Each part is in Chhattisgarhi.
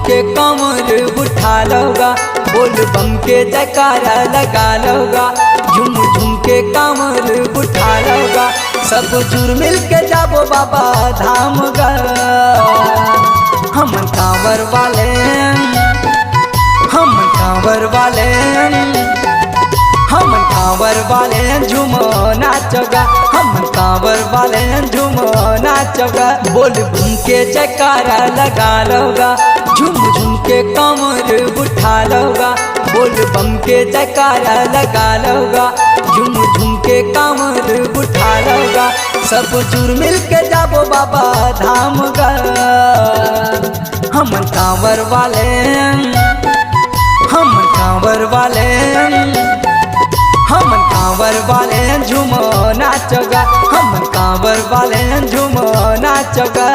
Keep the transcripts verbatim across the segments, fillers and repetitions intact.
के कांवर उठा लो गा, बोल बम के जयकारा लगा लो गा, झूम झूम के कांवर उठा लो गा, सब जुर मिल के जाबो बाबा धाम गा। हम कांवर वाले, हम कांवर वाले, हम कांवर वाले झूमो नाचो गा, हम कांवर वाले झूमो नाचो गा। बोल बम के जयकारा लगा लो गा, झूम झूम के कांवर उठा लो गा। बोल बम के जयकारा लगा लो गा, झूम झूम के कांवर उठा लो गा। सब जुर मिल के जाबो बाबा धाम गा। हम कांवर वाले, हम कांवर वाले, हम कांवर वाले झूमो नाचो गा, हम कांवर वाले झूमो नाचो गा।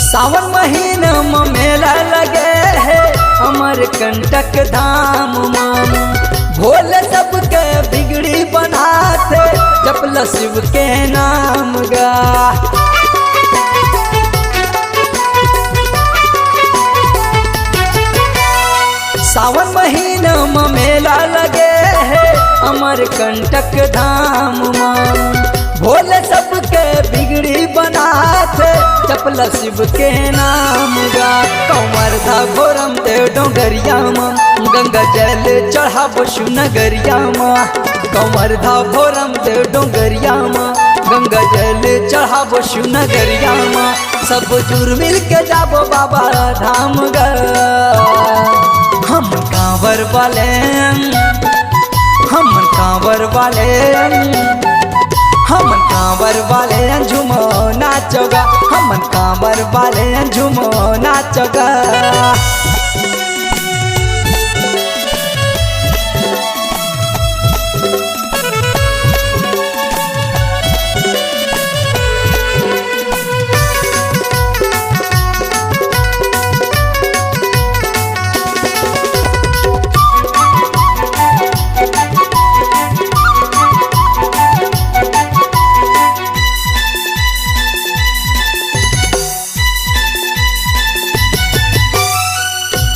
सावन महीना म मेला लगे हे अमरकंटक धाम म, भोले सबके बिगड़ी बनाथे, जपला शिव के नाम गा। सावन महीना म मेला लगे हे अमरकंटक धाम म, भोले सबके बिगड़ी बनाथे, जपला शिव के नाम गा। कंवरधा भोरम देव डोंगरिया म, गंगा जल चढ़ाबो शिव नगरिया म। कंवरधा भोरम देव डोंगरिया म, गंगा जल चढ़ाबो शिव नगरिया म। सब जुर मिल के जाबो बाबा धाम गा। हम कांवर वाले, हम कांवर वाले, हम कांवर वाले झूमो नाचो गा, हम कांवर वाले झूमो नाचो गा।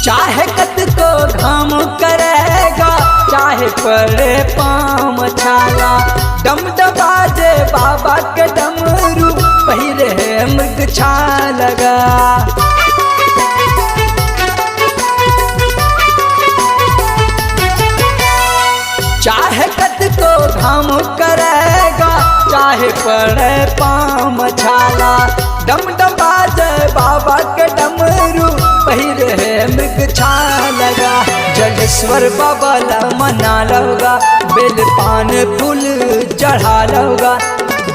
चाहे कतको घाम करे गा, चाहे पड़े पाँव छाला, डम डबाजे बाबा के डमरू, पहिरे हे मृग छाला गा। चाहे कतको घाम करे गा, चाहे पड़े पाँव छाला, डम डम बाजे बाबा के डमरू, पहिरे हे मृग छाला गा। जलेश्वर बाबा ला मना लो गा, बेल पान फूल चढ़ा लो गा।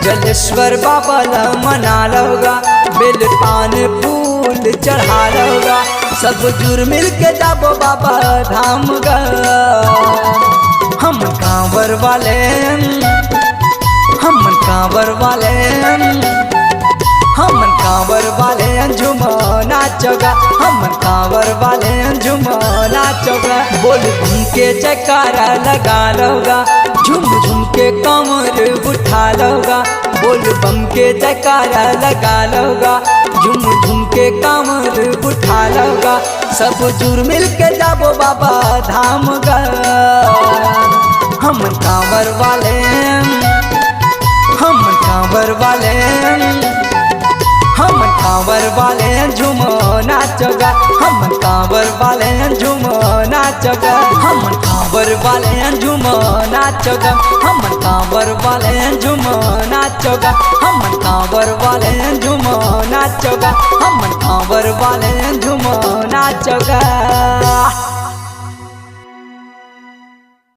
जलेश्वर बाबा ला मना लो गा, बेल पान फूल चढ़ा लो गा। सब जुर मिल के जाबो बाबा धाम गा। हम कांवर वाले, हम कांवर वाले, हम कांवर वाले झूमो नाचो गा, हम कांवर वाले झूमो नाचो गा। बोल बम के जयकारा लगा लो गा, झूम झूम के कांवर उठा लो गा। बोल बम के जयकारा लगा लो गा, झूम झूम के कांवर उठा लो गा। सब जुर मिल के जाबो बाबा धाम गा। हम कांवर वाले, हम कांवर वाले, हम कांवर वाले झूमो नाचो गा, हम कांवर वाले झूमो नाचो गा, हम कांवर वाले झूमो नाचो गा, हम कांवर वाले झूमो नाचो गा, हम कांवर वाले झूमो नाचो गा, हम कांवर वाले झूमो नाचो गा।